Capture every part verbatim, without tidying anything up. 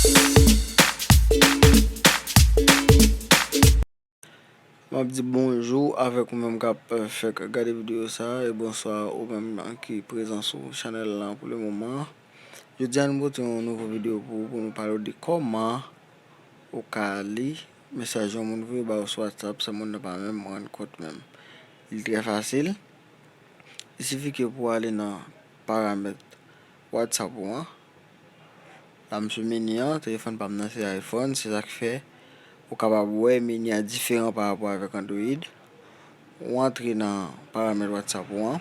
M ap di bonjou avèk ou menm k ap, eh, fèk gade videyo sa a, e bonswa ou menm ki prezan sou chanèl lan pou le moman. Jodi a, nou pote yon nouvo videyo pou ou, pou nou pale w de kòman ou ka li mesaj yon moun voye ba ou sou WhatsApp san moun nan pa menm rann kont menm. Li trè fasil. Il sifi ke pou w ale nan paramèt WhatsApp ou an. La m sou meni an, telefòn pa m nan se iPhone, se sa k fè ou kapab wè meni an diferan pa rapò avèk Android. Ou antre nan paramèt WhatsApp ou an,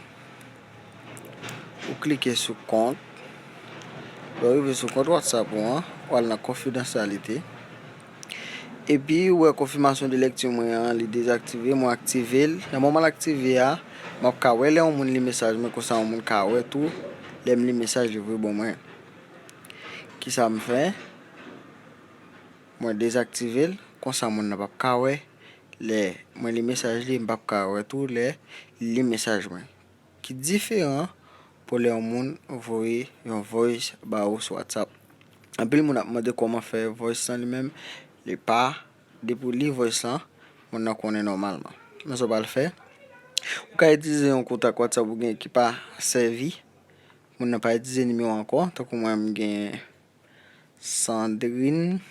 ou klike sou kont. Lè w rive sou kont WhatsApp ou an, ou al nan konfidansyalite. Epi, ou wè konfimasyon de lèkti mwen an, li dezaktive, mwen aktive l. Nan moman l aktive a, m ap ka wè lè yon moun li mesaj mwen, konsa yon moun ka wè tou lè m li mesaj li voye ban mwen. Kisa m fè? Mwen dezaktive l, konsa moun nan p ap ka wè lè mwen li mesaj li, m p ap ka wè tou lè li li mesaj mwen. Ki diferan pou lè yon moun voye yon voice ba ou sou WhatsApp. Anpil moun ap mande kòman fè voice lan li menm, li pa, depi w li voice lan, moun nan konnen nòmalman. Men sa w pral fè, ou ka itilize yon kontak WhatsApp ou gen ki pa sèvi, moun nan pa itilize nimewo ankò, tankou mwen m gen Sandrine,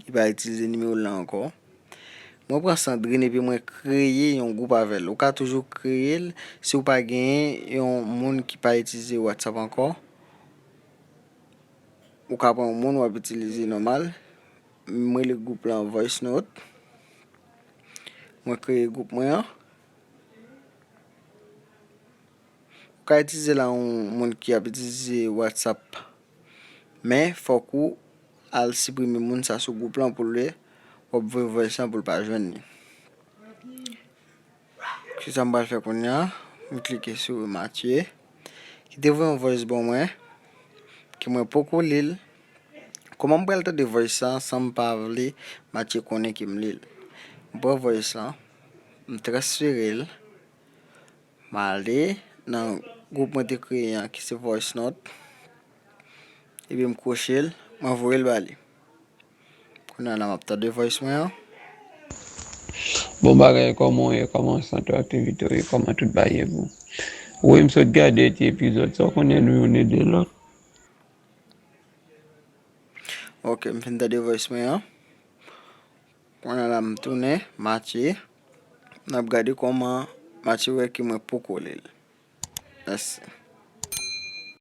li pa itilize nimewo l la ankò. Mwen pran Sandrine epi mwen kreye yon gwoup avè l. Ou ka toujou kreye l si w pa genyen yon moun ki pa itilize WhatsApp ankò. Ou ka pran yon moun w ap itilize nòmal. M rele gwoup lan Voice Note. Mwen kreye gwoup mwen an. Ou ka itilize l a yon moun ki ap itilize WhatsApp, men fòk ou al siprime moun sa sou gwoup lan pou lè w ap voye voice lan pou l pa jwenn li. Kisa m pral fè kounye a? M klike sou Mathieu, ki te voye yon voice ban mwen, ke mwen poko li l. Kòman m pral tande voice lan san m pa vle Mathieu konnen ke m li l? M pran voice lan, m transfere l, m ale nan gwoup mwen te kreye an ki se Voice Note. Epi m kwoche l, mwen voye l ba li. Kounye a la m ap tande voice mwen an. Bon bagay, kòman w ye? Kòman sante w, aktivite w ye? Kòman tout bagay ye pou ou? Wi, m sot gade ti epizòd sa, w konnen nou youn ede lòt. Ok, m fin tande voice mwen an. Kounye a la m tounen Mathieu. N ap gade kòman Mathieu wè ke mwen poko li l. Mèsi.